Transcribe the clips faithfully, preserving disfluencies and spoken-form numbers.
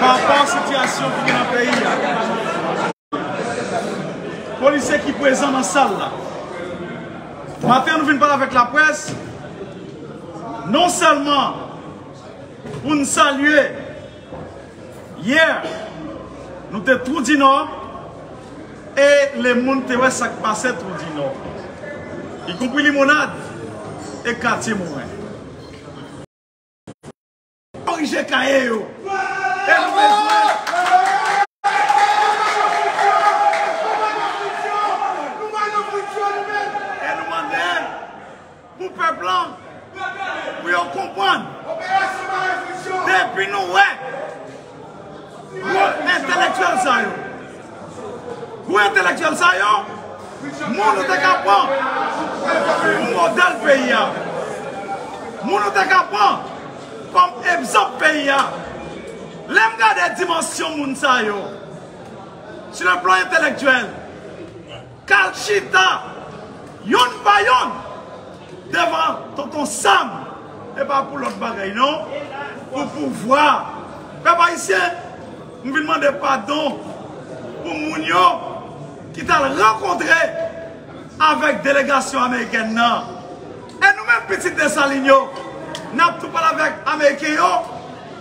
Pa rapò a sitiyasyon ki gen nan peyi a. Polisye ki prezan nan sal la. Maten an, nou vin pale avèk laprès, non sèlman pou n salye yè, nou te Twou di Nò, e lemonn te wè sa k pase Twou di Nò, ikonpri Limonad e Katye Moren. Korije kaye yo. E nou bezwen. E nou mande pou pèp lan, pou yo konprann. Depi nou wè gwo entèlektyèl sa yo, gwo entèlektyèl sa yo, moun nou te ka pran pou modèl peyi a, moun nou te ka pran kòm egzanp peyi a. Lè m gade dimansyon moun sa yo, sur le plan intellectuel, k al chita yonn pa yonn devan Tonton Sam, e pa pou lòt bagay non, pou pouvwa. Pèp ayisyen, m vin mande padon pou moun yo ki t al rankontre avèk delegasyon amerikèn nan. E nou menm pitit Desalin yo, n ap tou pale avèk ameriken yo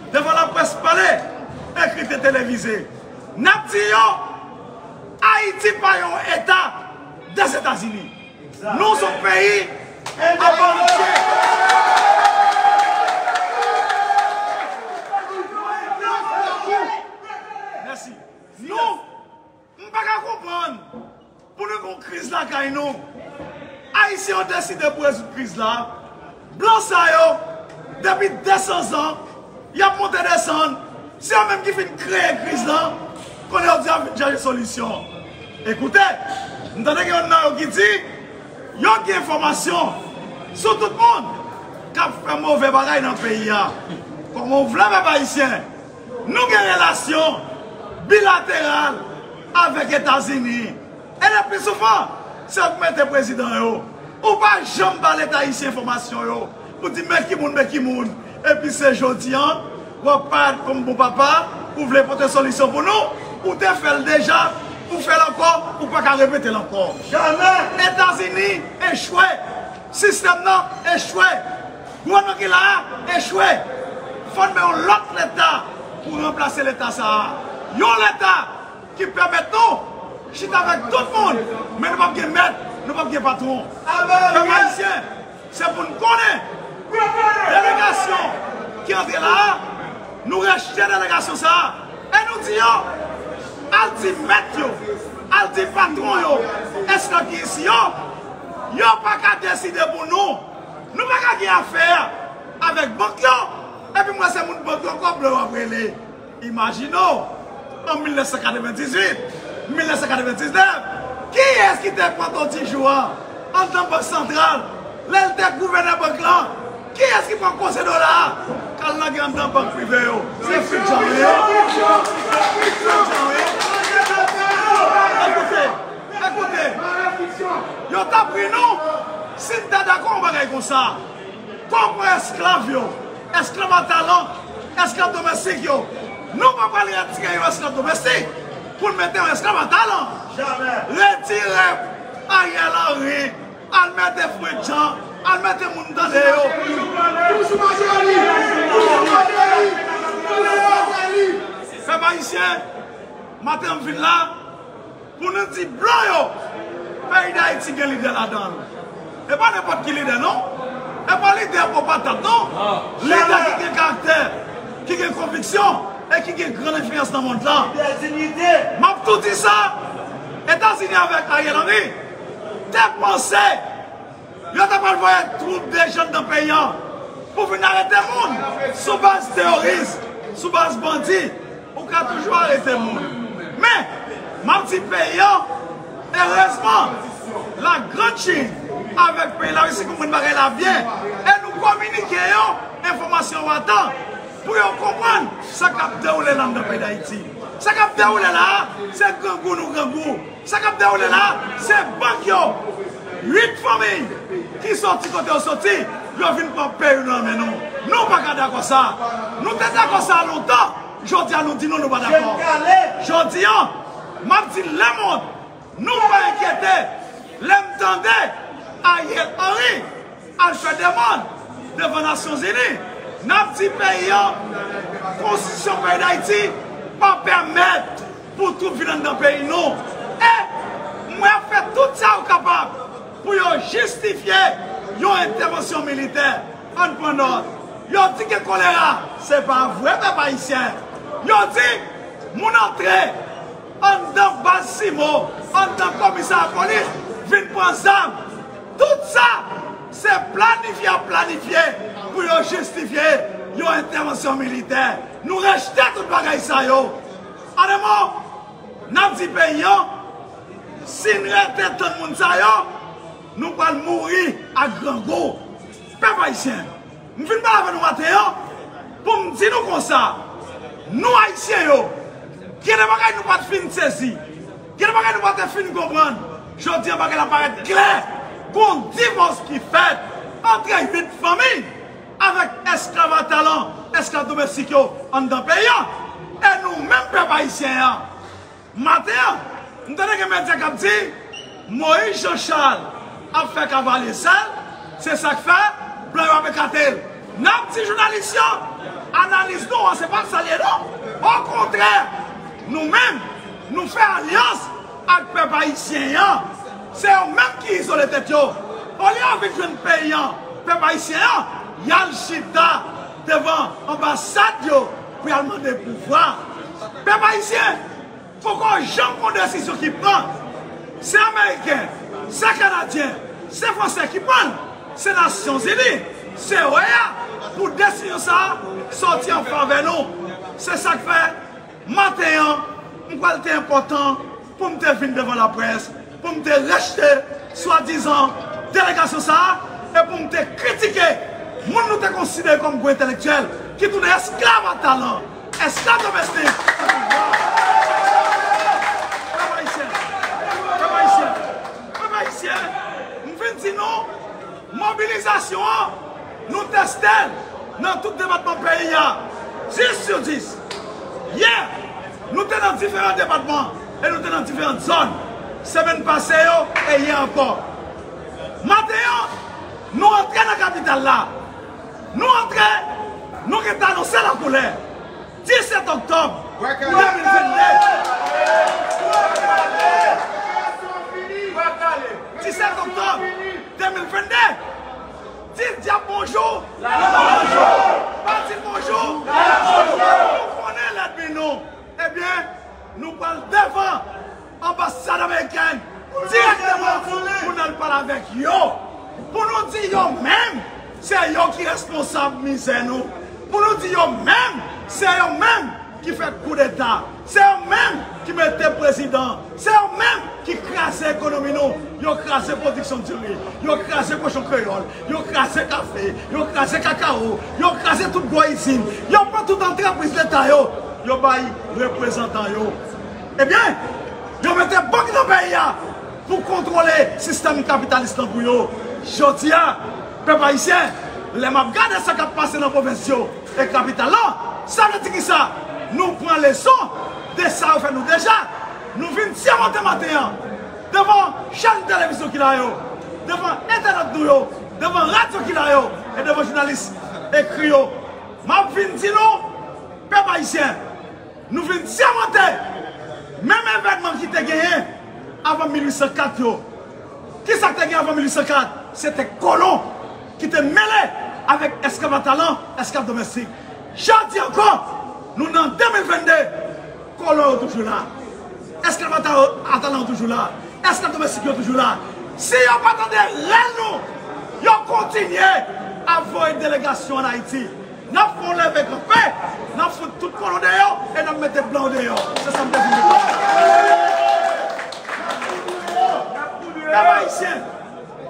devan laprès pale, ekri, televize. N ap di yo, Ayiti pa yon eta Dèzetazini. Nou se yon peyi apa antye. Mèsi. Nou, m pa ka konprann pou nou gen yon kriz lakay nou. Ayisyen yo deside pou rezoud kriz la. Blan sa yo, depi de san zan, y ap monte desann. Se yo menm ki fin kreye kriz lan. Kounye a yo di y ap vin chache solisyon. Ekoute, m tande gen youn nan yo ki di yo gen enfòmasyon sou tout moun k ap fè move bagay nan peyi a. Kòman w vle, pèp ayisyen, nou gen relasyon bilateral avèk Etazini. E le pli souvan, se yo k mete prezidan yo. Ou pa janm ba Leta ayisyen enfòmasyon yo pou di men ki moun, men ki moun. Epi se jodi a, w ap parèt kòm bon papa, ou vle pote solisyon pou nou, ou te fè l deja, ou fè l ankò, ou pa ka repete l ankò. Jamè! Etazini echwe, sistèm nan echwe, gouvènman ki la a echwe. Fò n gen yon lòt Leta pou ranplase Leta sa a. Yon Leta ki pèmèt nou chita avèk tout moun, men nou p ap gen mèt, nou p ap gen patwon. Pèp ayisyen, se pou n konnen, delegasyon ki antre la a, nou rejte delegasyon sa a, e nou di yo, al di mèt yo, al di patwon yo, esklav ki isi yo, yo pa ka deside pou nou. Nou pa ka gen afè avèk bank yo, epi m wè se moun bank yo ankò blan yo ap rele. Imajine w, an mil nèf san katrevendizuit, mil nèf san katrevendiznèf, kiyès ki te pran Toti Jou a anndan Bank Santral, lè l te gouvènè bank lan? Kiyès ki pran koze dola a k al lage anndan bank prive yo? Se Fritz Jean René. Fritz Jean René. Ekoute, ekoute. Yo t ap ri nou si n ta dakò yon bagay konsa. Kòman esklav yo, esklav a talan, esklav domestik yo, nou pa pral retire yon esklav domestik pou n mete yon esklav a talan. Jamè. Retire Ariel Henry, al mete Fritz Jean, al mete moun tande yo. Pèp ayisyen, maten an m vin la, pou nou di blan yo, peyi Dayiti gen lidè ladan l. E pa nenpòt ki lidè, non. E pa lidè po patat, non. Lidè ki gen karaktè, ki gen konviksyon, e ki gen gran enfliyans nan mond lan. M ap tou di sa, Etazini avèk Ariel Henry te panse yo ta pral voye twoup de jèn nan peyi an pou vin arete moun sou baz teyoris, sou baz bandi. Ou ka toujou arete moun. Men, m ap di peyi an, erezman, Lagrann Chin avèk peyi Larisi konprann bagay la byen, e nou kominike yo enfòmasyon yo atan pou yo konprann sa k ap dewoule la anndan peyi Dayiti. Sa k ap dewoule la a, se grangou nou grangou. Sa k ap dewoule la a, se bank yo. Uit fanmi ki soti kote yo soti, yo vin pran peyi nou nan men nou. Nou pa ka dakò sa. Nou te dakò sa lontan. Jodi a nou di nou, nou pa dakò. Jodi a, m ap di lemonn, nou pa enkyete lè m tande Ariel Henry al fè demann devan Nasyonzini. N ap di peyi an, konstitisyon peyi Dayiti pa pèmèt pou twoup vin anndan peyi nou. E mwen ap fè tout sa yo kapab pou yo jistifye yon entèvansyon militè. Ann pran nòt. Yo di gen kolera. Se pa vre, pèp ayisyen. Yo di moun antre anndan baz Simo, anndan komisarya polis, vin pran zam. Tout sa, se planifye y ap planifye pou yo jistifye yon entèvansyon militè. Nou rejte tout bagay sa yo. An de mo, n ap di peyi an, si n rete tann moun sa yo, nou pral mouri ak grangou. Pèp ayisyen, m vin pale avè nou maten an pou m di nou konsa, nou ayisyen yo, gen de bagay nou pa t fin sezi, gen de bagay nou pa t fin konprann. Jodi an, bagay la parèt klè. Gon divòs ki fèt antre uit fanmi avèk esklav a talan, esklav domestik yo anndan peyi an. E nou menm pèp ayisyen an, maten an, m tande gen medya k ap di Moïse Jean Charles ap fè kavalye sèl, se sa k fè blan yo ap ekate l. N ap di jounalis yo, analiz nou an, se pa sa l ye non. Okontrè, nou menm, nou fè alyans ak pèp ayisyen an. Se yo menm ki izole tèt yo. Olye yo vin jwenn peyi an, pèp ayisyen an, y al chita devan anbasad yo pou y al mande pouvwa. Pèp ayisyen, poko janm gon desizyon ki pran. Se Ameriken, se Kanadyen, se Fransè ki pran l. Se Nasyonzini, se O E A, pou desizyon sa a sòti an favè nou. Se sa k fè, maten an, m kwè l te enpòtan pou m te vin devan laprès, pou m te rejte swadizan delegasyon sa a, e pou m te kritike moun nou te konsidere kòm gwo entèlektyèl ki tounen esklav a talan, esklav domestik. Pèp ayisyen, pèp ayisyen, pèp ayisyen, m vin di nou, mobilizasyon an, nou teste l nan tout depatman peyi a. Dis sou dis. Yè, nou te nan diferan depatman e nou te nan diferan zòn. Semèn pase yo e yè ankò. Maten an, nou antre nan kapital la. Nou antre, nou gentan anonse lakoulè. Disèt oktòb de mil vennde. Disèt oktòb de mil vennde. Di dyab bonjou. Pa di l bonjou. Nou konnen lènmi nou. Ebyen, nou pral devan anbasad amerikèn dirèkteman pou n al pale avèk yo. Pou nou di yo menm, se yo ki responsab mizè nou. Pou nou di yo menm, se yo menm ki fè koudeta. Se yo menm ki mete prezidan. Se yo menm ki kraze ekonomi nou. Yo kraze pwodiksyon diri. Yo kraze kochon kreyòl. Yo kraze kafe. Yo kraze kakawo. Yo kraze tout gwo izin. Yo pran tout antrepriz leta yo. Yo bay reprezantan yo. Ebyen, yo mete bank nan peyi a pou kontwole sistèm kapitalis lan pou yo. Jodi a, pèp ayisyen, lè m ap gade sa k ap pase nan pwovens yo e kapital lan, sa vle di kisa? Nou pran leson de sa yo fè nou deja. Nou vin sèmante maten an devan chèn televizyon ki la yo, devan entènòt nou yo, devan radyo ki la yo, e devan jounalis ekri yo. M ap vin di nou, pèp ayisyen, nou vin sèmante menm evènman ki te genyen avan mil uit san kat yo. Kisa k te genyen avan mil uit san kat? Se te kolon ki te mele avèk esklav a talan, esklav domestik. Jodi ankò, nou nan de mil vennde, kolon yo toujou la. Esklav a talan yo toujou la. Esklav domestik yo toujou la. Si yo pa tande rèl nou, yo kontinye ap voye delegasyon ann Ayiti. N ap fè yon leve kanpe, n ap fout tout kolon deyò e n ap mete blan yo deyò. Se sa m te vin di. Pèp ayisyen,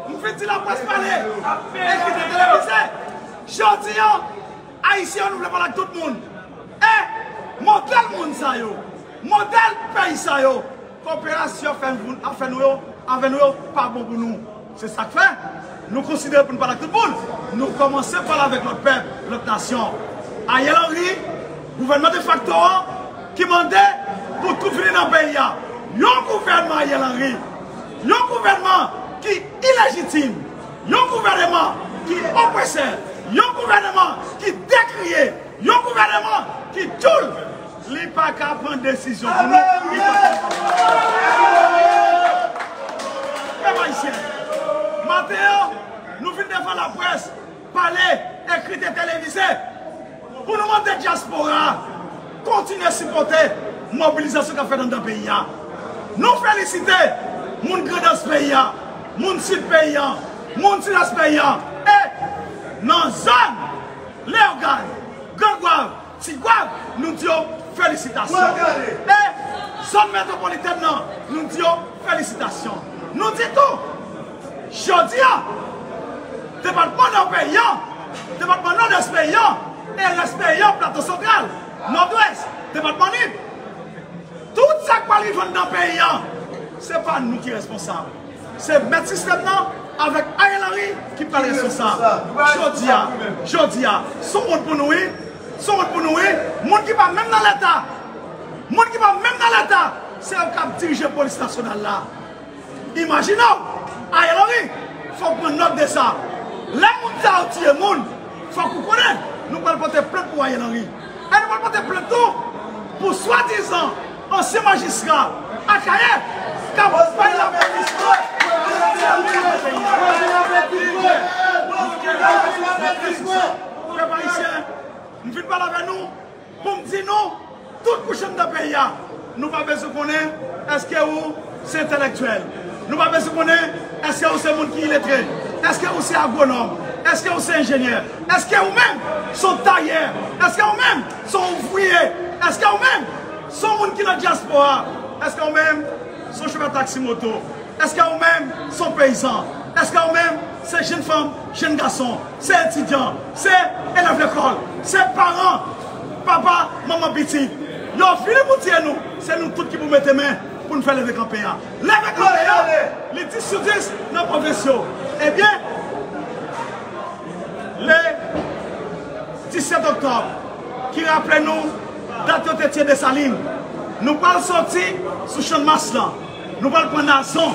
m fin di laprès pale e kite televize. Jodi an, Ayisyen yo, nou vle pale ak tout moun. E modèl moun sa yo, modèl peyi sa yo, koperasyon fè nou, ap fè nou yo, avè nou yo, pa bon pou nou. Se sa k fè, nou konsidere pou n pale ak tout moun. Nou kòmanse pale avèk lòt pèp, lòt nasyon. Ariel Henry, Gouvènman defakto an ki mande pou twoup vini nan peyi a. Yon gouvènman Ariel Henry. Yon gouvènman ki ilejitim. Yon gouvènman ki opresè. Yon gouvènman ki dekriye. Yon gouvènman ki tchoul. Li pa ka pran desizyon pou nou. Li pa ka pran. Pèp ayisyen, maten an, nou vin devan laprès, pale, ekri, televize, pou nou mande dyaspora a kontinye sipòte mobilizasyon k ap fèt anndan peyi a. Nou felisite moun Grandans peyi a, moun Sid peyi a, moun Sidès peyi a, e nan zòn Leyogàn, Gran Gwav, Ti Gwav, nou di yo felisitasyon. E zòn metwopolitèn nan, nou di yo felisitasyon. Nou di tou, jodi a, depatman Nò peyi an, depatman Nòdès peyi an, e rès peyi an, Plato Santral, Nòdwès, depatman Nip, tout sa k pral rive anndan peyi an, se pa nou ki responsab. Se mèt sistèm nan avèk Ariel Henry ki pral responsab. Jodi a, jodi a, se yon wont pou nou, wi. Se yon wont pou nou, wi. Moun ki pa menm nan Leta, moun ki pa menm nan Leta, se yo k ap dirije polis nasyonal la. Imajine w, Ariel Henry, fò w pran nòt de sa. Lè moun sa yo tiye moun, fòk ou konnen, nou pral pote plent pou Ariel Henry. E nou pral pote plent tou pou swadizan ansyen majistra Akayè k ap bay lapolis. Pèp ayisyen, m vin pale avè nou pou m di nou, tout kouch anndan peyi a, nou pa bezwen konnen èske ou se entèlektyèl. Nou pa bezwen konnen èske ou se moun ki iletre. Èske ou se agwonòm? Èske ou se enjenyè? Èske ou menm se yon tayè? Èske ou menm se yon ouvriye? Èske ou menm se yon moun ki nan dyaspora? Èske ou menm se yon chofè taksi moto? Èske ou menm se yon peyizan? Èske ou menm se jenn fanm, jenn gason, se etidyan, se elèv lekòl, se paran, papa, manman, pitit? Yo vini pou tiye nou, se nou tout ki pou mete men pou n fè leve kanpe a. Leve kanpe a, li dis sou dis nan pwovens yo. Ebyen, le disèt oktòb, ki raple nou dat yo te tiye Desalin. Nou pral soti sou Channmas lan. Nou pral pran Nazon.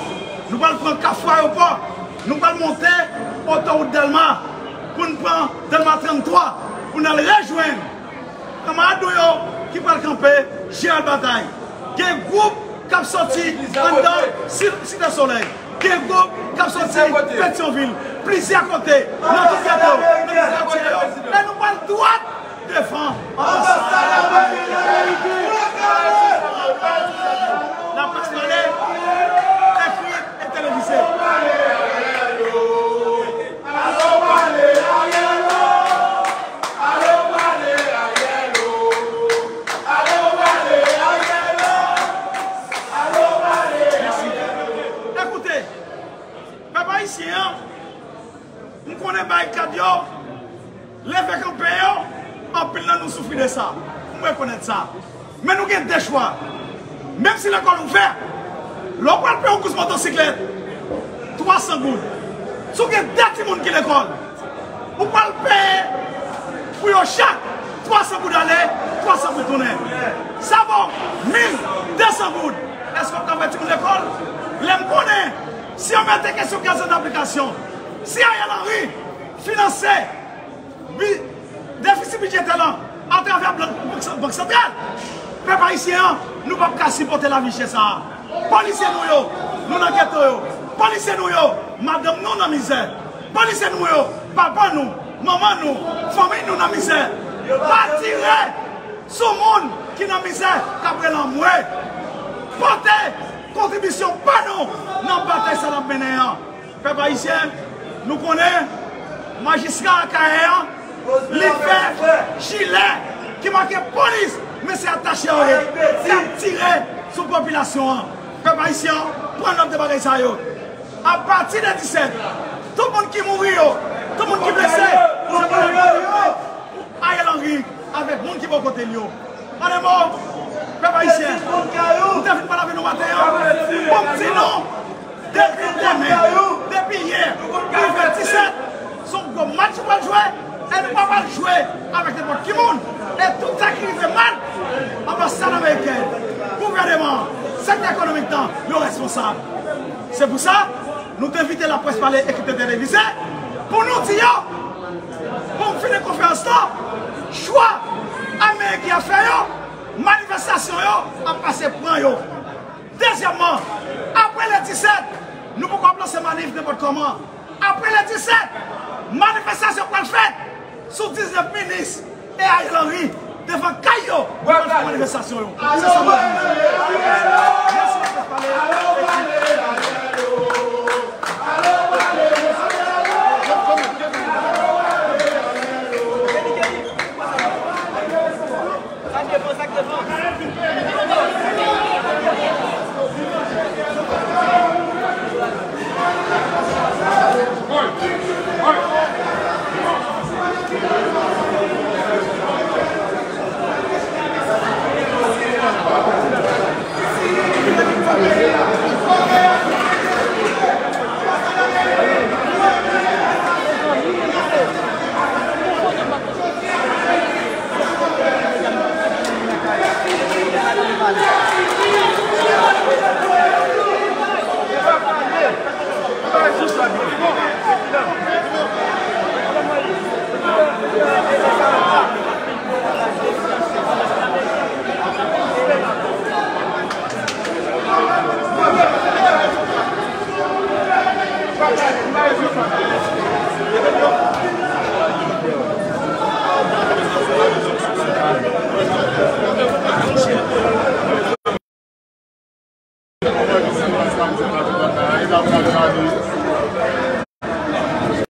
Nou pral pran Kafou Ayewopò. Nou pral monte otowout Dèlma pou n pran Dèlma tranntwa pou n al rejwenn kanmarad nou yo ki pral kanpe Jeral Batay. Gen gwoup k ap soti anndan Si-, Site Solèy. Gen gwoup k ap soti Petyonvil. Plizyè kote, nan tout geto, nan plizyè katye yo. E nou pral dwat devan anbasad Laprès pale, ekri e televize. Mèsi. Ekoute, pèp ayisyen an, m konnen barikad yo, leve kanpe yo, anpil nan nou soufri de sa. M rekonèt sa. Men nou gen de chwa. Menm si lekòl ouvè, lè w pral peye yon kous motosiklèt, twa san goud. Si w gen de timoun ki lekòl, ou pral peye pou yo chak twa san goud ale, twa san goud tounen. Sa ba w mil de san goud. Èske w ka fè timoun lekòl? Lè m konnen, si yo mete kesyon gaz an aplikasyon, si Ariel Henry finanse bi-, defisi bidjetè lan atravè Bank, Bank, Bank Santral, pèp ayisyen an, nou p ap ka sipòte lavi chè sa a. Polisye nou yo, nou nan geto yo. Polisye nou yo, madanm nou nan mizè. Polisye nou yo, papa nou, manman nou, fanmi nou nan mizè. Pa tire sou moun ki nan mizè k ap rele anmwe. Pote kontribisyon pa nou nan batay sa n ap mennen an. Pèp ayisyen, nou konnen majistra Akayè an, li fè jilè ki make polis, men se atache yo ye, k ap tire sou popilasyon an. Pèp ayisyen an, pran nòt de bagay sa yo. Apati de disèt, tout moun ki mouri yo, tout moun ki blese, se pou Ariel Henry avèk moun ki bò kote l yo. An de mo, pèp ayisyen, m te vin pale avè nou maten an pou m di nou, depi demen, depi yè, pou rive disèt, se yon gwo match nou pral jwe, E nou pa pral jwe avèk nenpòt ki moun. E tout sa ki rive mal, anbasad amerikèn, gouvèneman, sektè ekonomik lan, yo responsab. Se pou sa, nou te envite laprès pale ekip de televize pou nou di yo, pou m fini konferans lan, chwa Ameriken ap fè yo, manifestasyon yo ap pase pran yo. Dezyèmman, apre le disèt, nou poko ap lanse manif nenpòt kòman. Apre le disèt, manifestasyon pral fèt sou diznèf minis e Ariel Henry devan kay yo pou yo fè manifestasyon yo. Se sa mwen di. Mèsi, mèsi, mèsi.